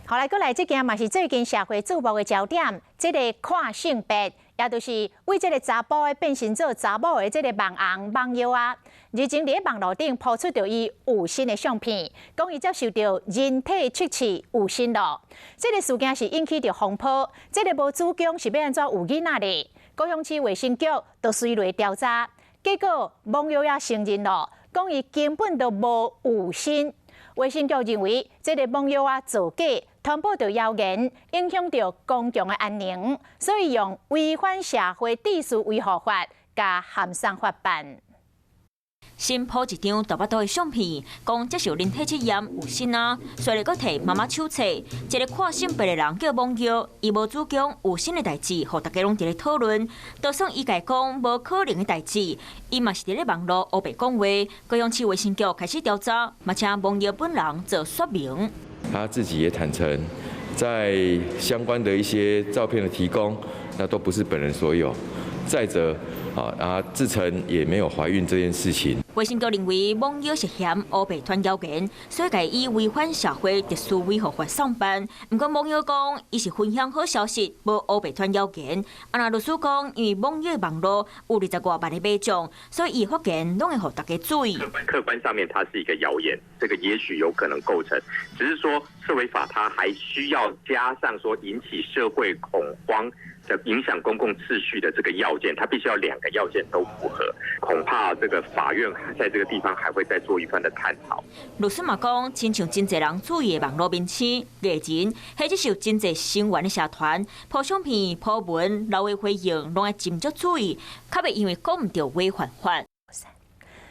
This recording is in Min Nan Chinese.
好來，閣來這件嘛是最近社會矚目的焦點，這个跨性別，也就是為這个查埔的變身做查某的這个網紅網友啊，日前佇咧網路頂拋出著伊有身的相片，講伊接受著人體測試有身咯。這个事件是引起著風波，這个無子宮是欲按怎有囡仔咧？高雄市衛生局就隨來調查，結果網友也承認咯，講伊根本就無有身。衛生局認為這个網友啊造假，傳播著謠言，影響著公共的安寧，所以用違反社會秩序維護法共函送法辦。新鋪一張大腹肚的相片，講接受人體測驗有身啊，隨來閣提媽媽手冊，一个跨性別的人叫網友，伊無子宮有身的代誌，予大家攏佇咧討論。就算伊家講無可能的代誌，伊嘛是佇咧網路烏白講話。高雄市衛生局開始調查，嘛請網友本人做說明。他自己也坦承，在相關的一些照片的提供，那都不是本人所有。再者，啊，自稱也沒有懷孕這件事情。衛生局認為網友涉嫌烏白傳謠言，所以共以違反社會秩序維護法送辦。毋過網友講，伊是分享好消息，無烏白傳謠言。啊，若律師講，因為網友網路有20外萬的民眾，所以伊發言攏會予大家注意。客觀上面，它是一個謠言，這個也許有可能構成，只是說社維法它還需要加上說引起社會恐慌的影響公共秩序的這個要件，它必須要兩個要件都符合，恐怕這個法院在這個地方還會再做一番的探討。律師嘛講，親像真濟人注意的網路明星、藝人，或者是有真濟成員的社團，鋪相片、鋪文、留話回應，攏愛斟酌注意，較袂因為講毋對話犯法。